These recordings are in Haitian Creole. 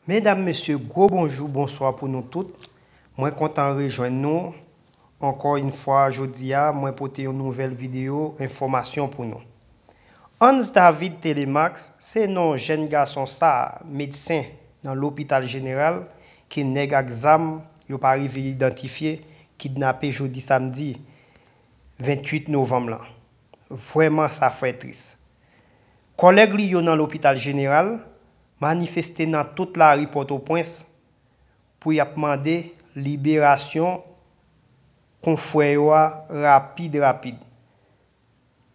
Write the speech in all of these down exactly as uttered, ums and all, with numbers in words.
Medam, mesye, gwo bonjou, bonswa pou nou tout. Mwen kontan rejwenn nou ankò yon fwa jodi a, mwen pote yon nouvèl videyo enfòmasyon pou nou. Hans David Telemaque se non jèn gason sa, medsen nan lopital jeneral, ke nèg ak zam yo pa rive idantifye, kidnape jodi samdi venntuit novanm lan. Vrèman, sa fè tris. Kòlèg li yo nan lopital jeneral manifeste nan tout lari Pòtoprens pou y ap mande liberasyon konfrè yo a rapid, rapid.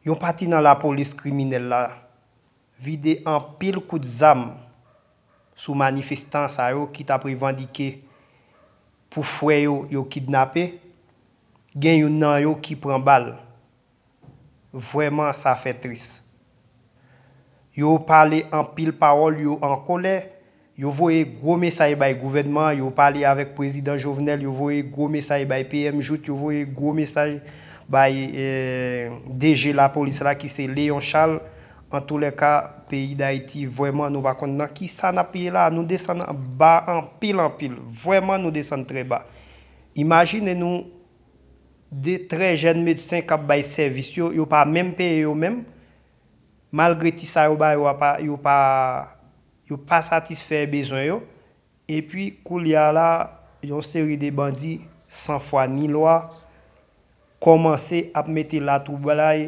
Yon pati nan lapolis kriminèl la vide anpil kout zam sou manifestan sa yo ki t ap revandike pou frè yo yo kidnape. Gen youn nan yo ki pran bal. Vrèman, sa fè tris. Yo pale anpil pawòl, yo an kolè, yo voye gwo mesaj bay gouvènman an, yo pale avèk Prezidan Jovenel, yo voye gwo mesaj bay P M Jouthe, yo voye gwo mesaj bay, eh, D G lapolis la ki se Léon Charles. Antoulèka, peyi Dayiti, vrèman, nou pa konn nan kisa n ap ye la. Nou desann ba anpil, anpil. Vrèman, nou desann trè ba. Imajine nou de trè jèn medsen k ap bay sèvis yo, yo pa menm peye yo menm. Malgre ti sa yo ba yo a pa, yo pa, yo pa satisfè bezwen yo. Epi, koulye a la, yon seri de bandi san fwa ni lwa kòmanse ap mete latwoublay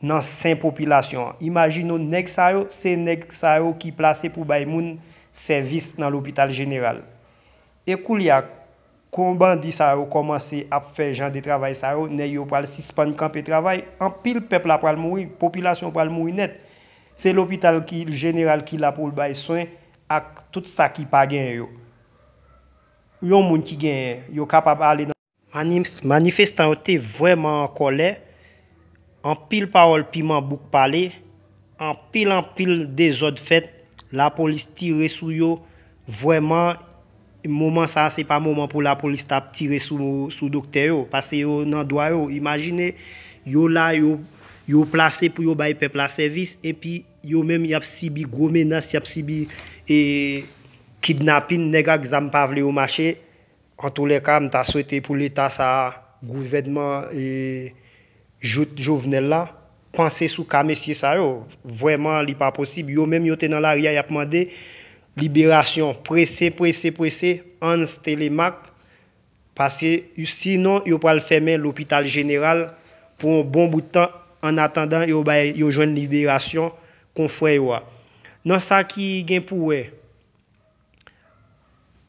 nan sen popilasyon an. Imajine w, nèg sa yo, se nèg sa yo ki plase pou bay moun sèvis nan lopital jeneral. E koulye a, kon bandi sa yo kòmanse ap fè jan de travay sa yo, nèg yo pral sispann kanpe travay, anpil pèp la pral mouri, popilasyon pral mouri nèt. Se lopital ki jeneral ki la pou l bay swen ak tout sa ki pa genyen yo. Yon moun ki genyen, yo kapab ale nan. Mani-, manifestan yo te vrèman an kòlè. Anpil pawòl piman bouk pale. Anpil, anpil dezòd fèt. Lapolis tire sou yo. Vrèman, moman sa a, se pa moman pou lapolis t ap tire sou, sou doktè yo, paske yo nan dwa yo. Imajine, yo la, yo, yo plase pou yo bay pèp la sèvis, epi yo menm, y ap sibi gwo menas, y ap sibi, e, kidnapin, nèg ak zam pa vle yo mache. Antoulèka, m ta swete pou Leta sa a, gouvènman, e, Jouthe Jovenel la, panse sou ka mesye sa yo. Vrèman, li pa posib. Yo menm, yo te nan lari a, y ap mande liberasyon prese, prese, prese Hans Telemaque, paske sinon, yo pral fèmen lopital jeneral pou yon bon bout tan, annatandan yo bay, yo jwenn liberasyon konfrè yo a. Nan sa ki gen pou wè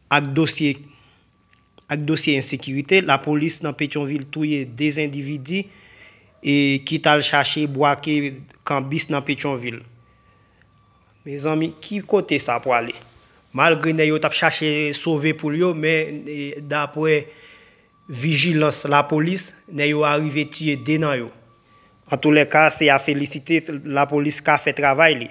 ak dosye, ak dosye ensekirite, lapolis nan Petyonvil touye de endividi, e, ki t al chache bwake kanbis nan Petyonvil. Mezanmi, ki kote sa pwale? Malgre nèg yo t ap chache sove poul yo, men, e, daprè vijilans lapolis, nèg yo arive tiye de nan yo. Antoulèka, se a felisite, lapolis ka fè travay li.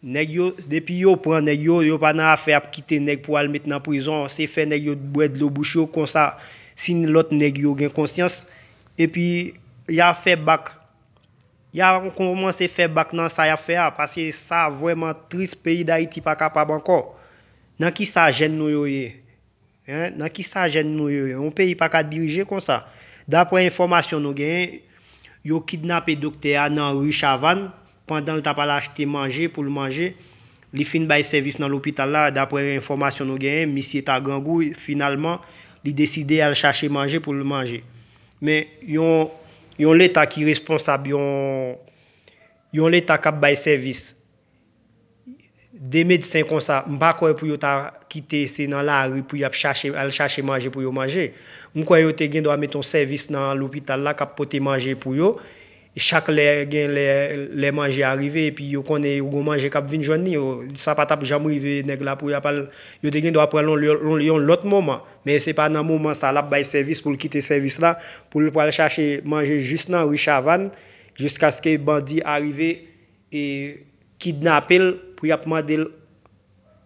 Nèg yo, depi yo pran nèg yo, yo pa nan afè ap kite nèg pou al met nan prizon, se fè nèg yo bwè dlo bouch yo, konsa, si lòt nèg yo gen konsyans, epi y a fè bak, y a kòmanse fè bak nan sa y ap fè a, paske sa vrèman tris, peyi Dayiti pa kapab ankò. Nan kisa jèn nou yo ye? Hein, nan kisa jèn nou yo ye? Yon peyi pa ka dirije konsa. Daprè enfòmasyon nou genyen, yo kidnape doktè a nan ri Chavann pandan l t ap al achte manje pou l manje. Li fin bay sèvis nan lopital la, daprè enfòmasyon nou genyen, misye ta grangou, finalman, li deside al chache manje pou l manje. Men yon, yon Leta ki responsab, yon, yon Leta k ap bay sèvis, de medsen konsa, m pa kwè pou yo ta kite se nan lari pou y ap chache, al chache manje pou yo manje. M kwè yo te gen dwa met yon sèvis nan lopital la k ap pote manje pou yo. Chak lè gen lè, lè manje a rive, epi yo konnen yo gon manje k ap vin jwenn li, yo, sa pa t ap janm rive nèg la pou y ap al, yo te gen dwa pran l yon, yon, yon lòt moman. Men se pa nan moman sa l ap bay sèvis pou l kite sèvis la, pou l pral chache manje jis nan ri Chavann, jiskaske bandi a rive e kidnape l pou y ap mande l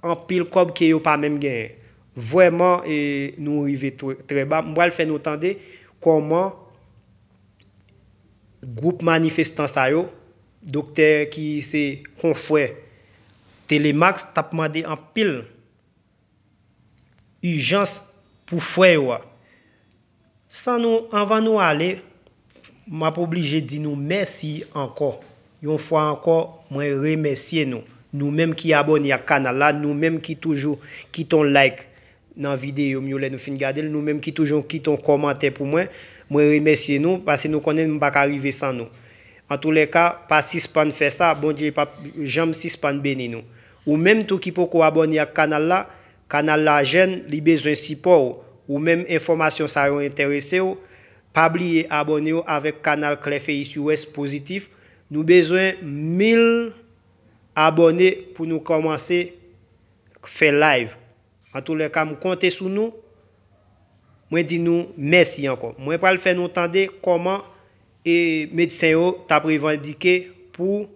anpil kòb ke yo pa menm genyen. Vrèman, e, nou rive trè, trè ba. M pral fè nou tande kòman gwoup manifestan sa yo, doktè ki se konfrè Telemax t ap mande anpil ijans pou frè yo a. San nou, anvan nou ale, m ap oblije di nou mèsi ankò. Yon fwa ankò, mwen remèsye nou. Nou menm ki abòne ak kanal la, nou menm ki toujou kite yon like nan videyo m yo lè nou fin gade l, nou menm ki toujou kite yon kòmantè pou mwen, mwen remèsye nou, paske nou konnen m pa ka rive san nou. Antoulèka, pa sispann fè sa, Bondye p ap janm sispann beni nou. Ou menm tou ki poko abòne ak kanal la, kanal la jèn, li bezwen sipò w. Ou menm enfòmasyon sa yo enterese w, pa bliye abòne w avèk kanal Clefeyis U S Pozitif. Nou bezwen mil abòne pou nou kòmanse fè live. Antoulèka, m konte sou nou. Mwen di nou mèsi ankò. Mwen pral fè nou tande kòman e medsen yo t ap revandike pou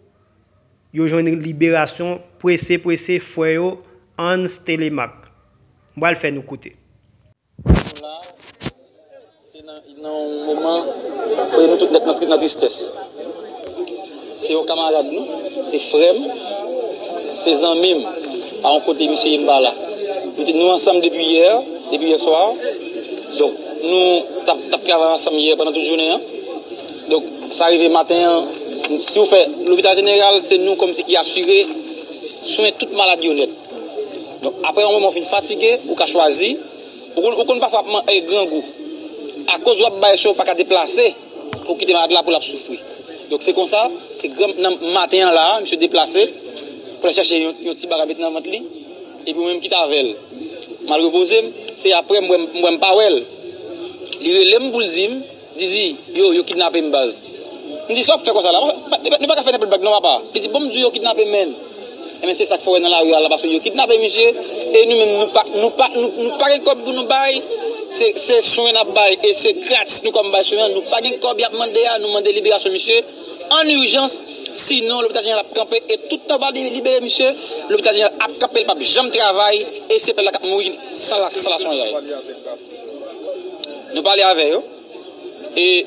yo jwenn liberasyon prese prese frè yo Hans Telemaque. M pral fè nou koute. Nou la, se nan, nan yon moman kote nou tout nèt nan, nan tristès. Se yon kamarad nou, se frè m, se zanmi m. Pa yon kote misye ye m pa la. Nou te, nou ansanm depi yè, depi yè swa. Donk, nou t ap, t ap travay ansanm yè pandan tout jounen an. Donk, sa rive maten an, si w fè lopital jeneral, se nou kòmsi ki asire swen tout malad yo nèt. Donk, apre yon moman w fin fatige, ou ka chwazi, ou konn, ou konn pafwa ap man-, e, grangou. Akoz w ap bay cho, ou pa ka deplase pou kite malad la pou l ap soufri. Donk, se konsa, se gran, nan maten an la, misye deplase pou l al chèche yon, yon ti bagay met nan vant li, epi mwen menm kite avè l. M al repoze m, se apre m wè m, m wè m pa wè l. Li rele m pou l di m, Zizi, yo, yo kidnape m baz. M di, sa w ap fè konsa la? Pa, pa, nou pa ka fè nenpòt blag non, papa. Li di, bon, m di w yo kidnape m, menn. Ebyen, se sa k fè w wè nan lari a la, paske yo kidnape misye, e nou menm, nou pa, nou pa, nou, nou pa gen kòb pou nou bay, se, se swen n ap bay, e se gratis nou kòm bay swen an, nou pa gen kòb y ap mande a, nou mande liberasyon misye an ijans, sinon lopital jeneral ap kanpe, e tout tan w pa li-, libere misye, lopital jeneral ap kanpe, l p ap janm travay, e se pèp la k ap mouri san la, san la sonyay. Nou pale avè yo. E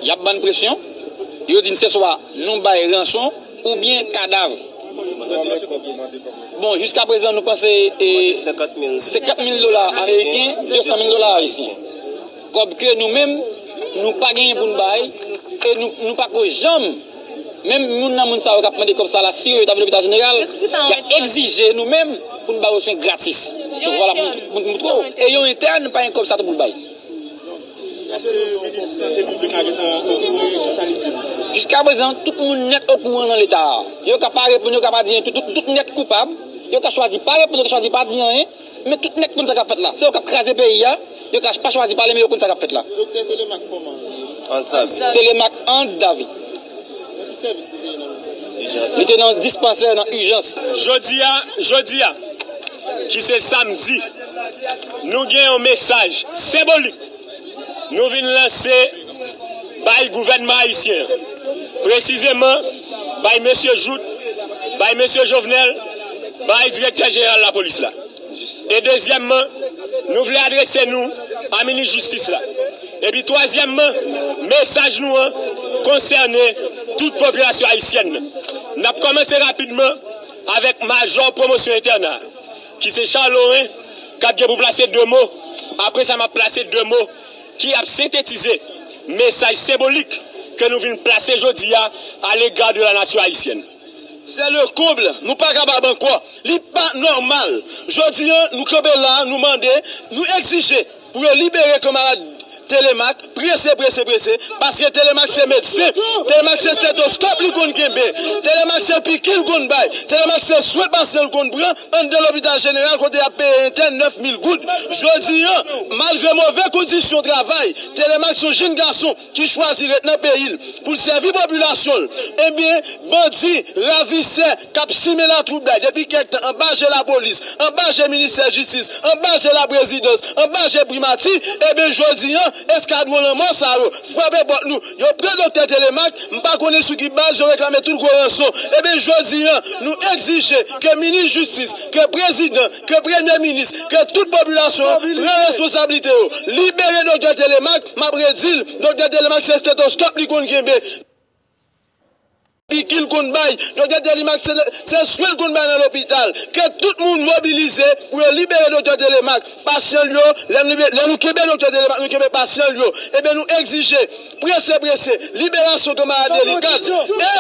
y ap ban n presyon. Yo di n se swa nou bay ranson oubyen kadav. Bon, jiskaprezan nou panse e senkant mil dola ameriken, de san mil dola ayisyen. Kòb ke nou menm, nou pa genyen pou n bay, e nou, nou pa ko janm, menm moun nan moun sa yo k ap mande kòb sa la, si yo ta vin lopital jeneral, y ap egzije nou menm pou n ba yo swen gratis. Donk, vwala, pou m, pou m moutre w. E yon entèn, pa gen kòb sa tou pou l bay. Èske minis sante piblik la gentan okouran e ki sa li di? Jiskaprezan, tout moun nèt okouran nan leta a. Yo ka pa reponn, yo ka pa di anyen, tout, tout, tout nèt koupab. Yo ka chwazi pa reponn, yo ka chwazi pa di anyen, men tout nèt konn sa k ap fèt la. Se yo k ap kraze peyi a, yo ka pa chwazi pale, men yo konn sa k ap fèt la. Doktè Telemaque kòman? Telemaque Hans David. Nan ki sèvis li te ye nan lopital? Li te nan dispansè, nan ijans. Jodi a, jodi a, ki se samdi, nou gen yon mesaj senbolik nou vin lanse bay gouvènman ayisyen an. Presizeman, bay mesye Jouthe, bay mesye Jovenel, bay direktè jeneral lapolis la. E dezyèmman, nou vle adrese nou a minis jistis la. Epi twazyèmman, mesaj nou an konsène tout popilasyon ayisyèn nan. N ap kòmanse rapidman avèk majò pwomosyon entèna, ki se Charles Laurent, k ap gen pou plase de mo. Apre sa, m ap plase de mo ki ap sentetize mesaj senbolik ke nou vin plase jodi a, à l'égard de la nation haïtienne. C'est le comble, nou pa kapab ankò. Li pa nòmal. Jodi a, nou kanpe la, nou mande, nou egzije pou yo libere kanmarad Telemaque, prese, prese, prese, paske Telemaque se medsen, Telemaque se stetoskòp li konn kenbe, Telemaque se piki l konn bay, Telemaque se swen pasyan l konn pran anndan lopital jeneral kote y ap peye entèn nèf mil goud. Jodi a, malgre move kondisyon travay, Telemaque se yon jenn gason ki chwazi ret nan peyi l pou l sèvi popilasyon l. Ebyen, bandi, ravisè k ap simen latwoublay depi kèk tan anba je lapolis, anba je ministè jistis, anba je laprezidans, anba je primati, ebyen, jodi a, eskadwon lanmò sa yo frape pòt nou. Yo pran doktè Telemaque, m pa konnen sou ki baz yo reklame tout gwo ranson. Ebyen, jodi a, nou egzije ke minis jistis, ke prezidan, ke premye minis, ke tout popilasyon an pran responsablite yo. Libere doktè Telemaque, m ap redi l, doktè Telemaque se stetoskòp li konn kenbe. Piki l konn bay. Doktè Telemaque, se, se swen l konn bay nan lopital. Ke tout moun mobilize pou yo libere Doktè Telemaque. Pasyan l yo, lè nou, lè nou kenbe Doktè Telemaque, nou kenbe pasyan l yo. Ebyen, nou egzije, prese, prese, liberasyon kanmarad Delikas. E,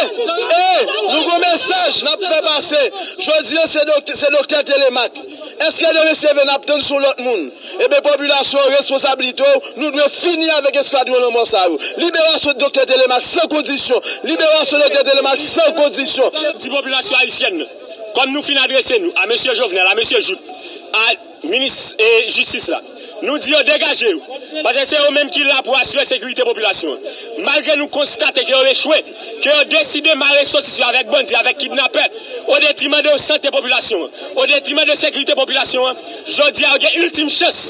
e, nou gon mesaj n ap fè pase. Jodi a, se doktè, se Doktè Telemaque. Èske demen si Dye vle n ap tann sou lòt moun? Ebyen, popilasyon, responsablite w, nou dwe fini avèk eskadwon lanmò sa yo. Liberasyon Doktè Telemaque san kondisyon. Liberasyon Doktè Telemaque san kondisyon. Di popilasyon ayisyèn nan, kòm nou fin adrese nou a mesye Jovenel, a mesye Jouthe, a minis, e, jistis la, nou di yo degaje yo. Paske se yo menm ki la pou asire sekirite popilasyon an. Malgre nou konstate ke yo echwe, ke yo deside mare sosis yo avèk bandi, avèk kidnapè, o detriman de sante popilasyon an, o detriman de sekirite popilasyon an, jodi a yo gen iltim chans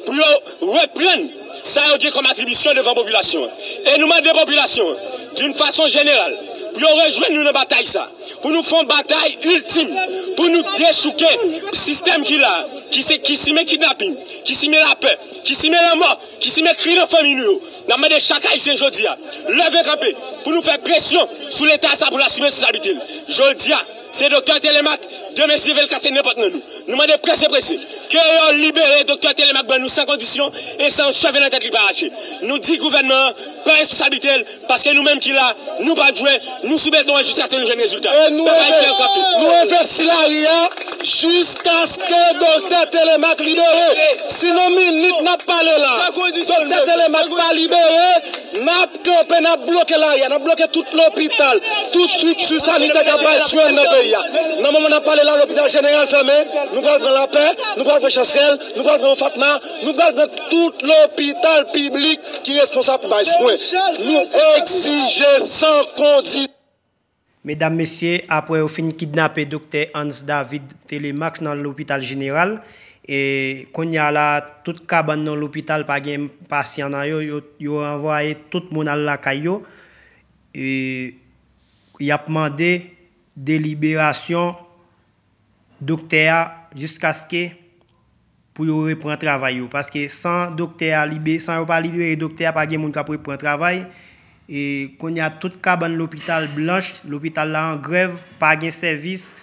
pou yo reprann sa yo gen kòm atribisyon devan popilasyon an. E nou mande popilasyon an, d'une façon générale, pou yo rejwenn nou nan batay sa, pou nou fè yon batay iltim, pou nou dechouke sistèm ki la, ki se, ki simen kidnaping, ki simen lapè, ki simen lanmò, ki simen kri nan fanmi nou yo. N ap mande chak Ayisyen jodi a, leve kanpe pou nou fè presyon sou Leta sa pou l asime responsablite l. Jodi a, se Doktè Telemaque, demen si Dye vle l kase nenpòt nan nou. Nou mande prese prese ke yo libere Doktè Telemaque ban nou san kondisyon e san yon cheve nan tèt li pa rache. Nou di gouvènman an pran responsablite l, paske nou menm ki la, nou p ap jwe, nou sou beton an jiskaske nou jwenn rezilta. E nou Pèp Ayisyen an kanpe. Nou envesti lari a jiskaske Doktè Telemaque libere. Si nan minit n ap pale la, Doktè Telemaque pa libere, n ap kanpe, n ap bloke lari a, n ap bloke tout lopital, tout estrikti sanitè k ap bay swen nan peyi a. Nan moman n ap pale la, lopital jeneral fèmen, nou pral pran Lapè, nou pral pran Chansrèl, nou pral pran Fatma, nou pral pran tout lopital piblik ki responsab pou bay swen. Nou egzije san kondisyon. Medam, mesye, apre yo fin kidnape Doktè Hans David Telemaque nan lopital jeneral, e kounye a la, tout kabann nan lopital pa gen pasyan nan yo, yo, yo ranvwaye tout moun al lakay yo. E y ap mande deliberasyon doktè a jiskaske pou yo repran travay yo. Paske san doktè a libe-, san yo pa libere doktè a, pa gen moun k ap repran travay. E kounye a, tout kabann lopital blanch, lopital la an grèv, pa gen sèvis.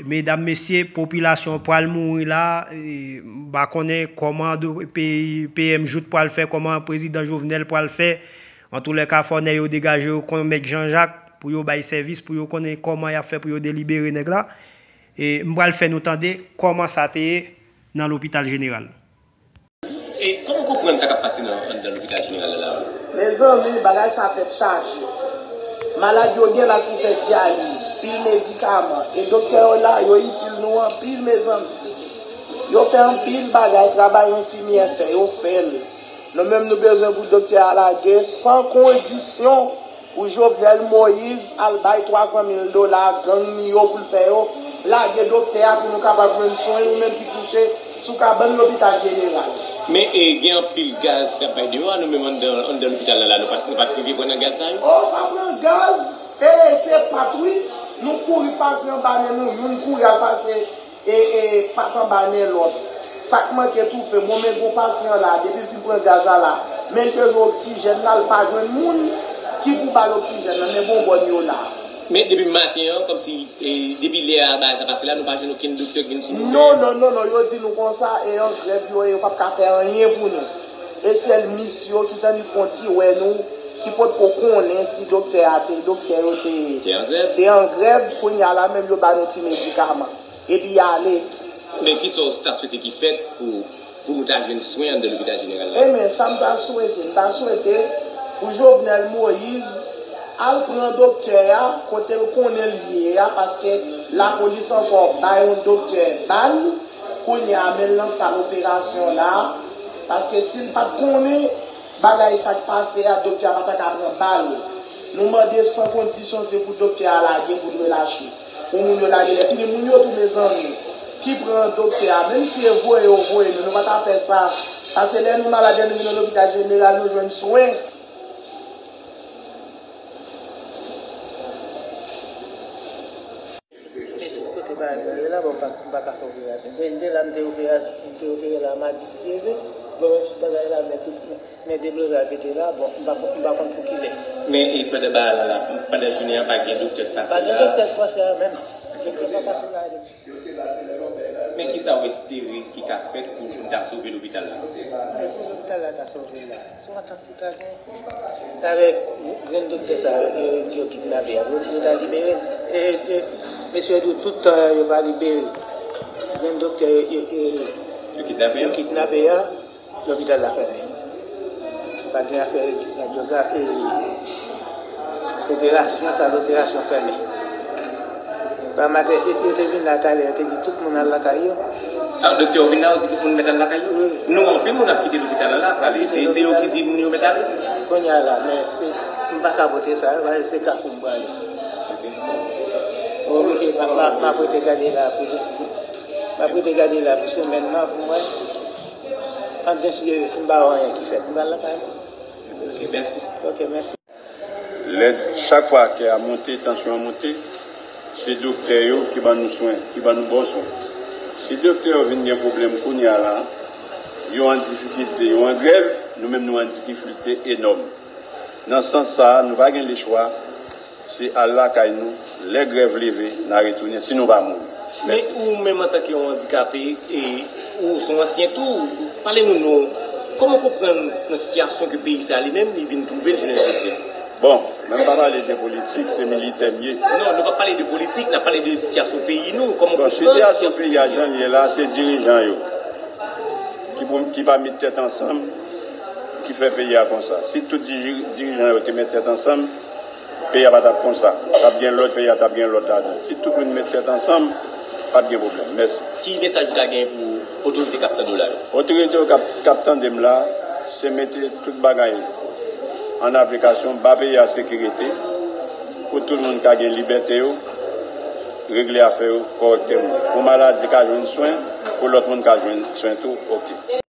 Medam, mesye, popilasyon pral mouri la. E, m pa konnen kòman do-, peyi, P M Jouthe pral fè, kòman prezidan Jovenel pral fè. Antoulèka, fò nèg yo degaje yo kon mèt Janjak pou yo bay sèvis, pou yo konnen kòman y ap fè pou yo delibere nèg la. E m pral fè nou tande kòman sa te ye nan lopital jeneral. E kòman w konprann sa k ap pase nan, anndan lopital jeneral la la a? Mezanmi, bagay sa tèt chaje. Malad yo gen la pou fè dyaliz, pil medikaman. E doktè yo la, yo itil nou anpil, mezanmi. Yo fè anpil bagay, travay enfimyè fè, yo fè l. Nou menm, nou bezwen pou doktè a lage san kondisyon. Pou Jovenel Moïse al bay twa san mil dola gang li yo pou l fè yo lage doktè a pou nou kapab jwenn swen, ou menm ki kouche sou kabann lopital jeneral. Men, e, gen anpil gaz k ap bay deyò a, nou menm anndan, anndan lopital la, la, nou pa t, nou pa t rive pran nan gaz sa yo? O, pa pran gaz, e, se pat wi, nou kouri pase anba nen nou, youn kouri al pase e, e, pat anba nen lòt. Sa k manke toufe, bon, men gon pasyan la, depi l fin pran gaz la la, men l bezwen oksijèn la, l pa jwenn moun ki pou ba l oksijèn nan, men gon bòn yo la. Men depi maten an, kòmsi, e, depi lè a bagay sa pase la, nou pa jwenn okenn doktè k vin sou nou. Non, non, non, non, yo di nou konsa, e an grèv yo ye, yo p ap ka fè anyen pou nou. E sèl mis yo ki tann fè yon ti wè nou, ki potko konnen si doktè a te, doktè yo te, te an grèv, kounye a la menm yo ba nou ti medikaman. Epi ale. Men kisa w ta swete ki fèt pou, pou nou ta jwenn swen anndan lopital jeneral la? Ebyen, sa m ta swete, m ta swete pou Jovenel Moïse al pran doktè a kote l konnen l ye a, paske lapolis ankò bay yon doktè bal, kounye a men l nan sal operasyon la, paske si l pa t konnen, bagay sa k pase a, doktè a pa ta ka pran bal. Nou mande san kondisyon, se pou doktè a lage, pou l relache. Pou moun yo lage. Lè fini, moun yo tou, mezanmi, ki pran doktè a, menm si e voye yo voye nou, nou pa ta fè sa. Paske lè nou malad, lè nou vin nan lopital jeneral, nou jwenn swen. Kote bagay mwen ye la, bon, m pa, m pa ka fè operasyon. M te, m te la, m te opera-, m te opere la madi ki rive. Bon, menm si bagay la, men tout, men deblozay pete la, bon, m pa, m pa konn pou kilè. Men e pandan bagay la la, pandan jounen an pa gen doktè k pase la. Pa gen doktè k pase la menm. Doktè pa pase la. Men kisa w espere ki ka fèt pou n ta sove lopital la? Pou lopital la ta sove la. Se antan pou ta gen. Talè, grenn doktè sa yo, yo kidnape a, yo, yo ta libere l. E, e, mesye di w tout tan yo pa libere. Grenn doktè yo, yo, yo, yo kidnape a. Lopital la fèmen. Pa gen afè radyografi, operasyon, sal operasyon fèmen. Ba maten, yo, yo te vin la talè, yo te di tout moun al lakay yo. Ah, doktè, yo vin la, yo di tout moun mèt al lakay yo? Wi. Nou, anpil moun ap kite lopital la, la, prale. Se, se yo ki di moun yo mèt ale. Kounye a la, men, e, m pa ka pote sa, paske se Kafou m prale. Ok. Oblije, m ap, m ap, m ap rete gade la pou, m ap rete gade la pou semèn nan, pou m wè. An den si Dye vle, si m pa wè anyen ki fèt, m pral lakay mwen. Ok, mèsi. Ok, mèsi. Lè, chak fwa kè a monte, tansyon an monte, se doktè yo ki ban nou swen, ki ban nou bon swen. Si doktè yo vin gen pwoblèm kounye a la, yo an difikilte, yo an grèv, nou menm nou an difikilte enòm. Nan sans sa a, nou pa gen lechwa, se al lakay nou, lè grèv leve, n a retounen, si nou pa mouri. Men ou menm antanke yon andikape, e ou se yon ansyen tou, pale nou non. Kòman w konprann nan sitiyasyon ke peyi sa a li menm, li vin twouve l jounen jodi a? Bon, mwen m pa pale de politik, se militè m ye. Non, nou pa pale de politik, n ap pale de sitiyasyon peyi nou. Kòman w konprann sitiyasyon peyi a? Bon, sitiyasyon peyi a jan l ye la, se dirijan yo ki pou, ki pa met tèt ansanm, ki fè peyi a konsa. Si tout diri-, dirijan yo te met tèt ansanm, peyi a pa t ap konsa. T ap gen lòd, peyi a t ap gen lòd ladan. Si tout moun met tèt ansanm, p ap gen pwoblèm. Mèsi. Ki mesaj ou ta gen pou otorite k ap tande w la yo? Otorite yo k ap, k ap tande m la, se mete tout bagay an aplikasyon, ba peyi a sekirite, pou tout moun ka gen libète yo, regle afè yo kòrèktèman. Pou maladi ka jwenn swen, pou lòt moun ka jwenn swen tou, oke.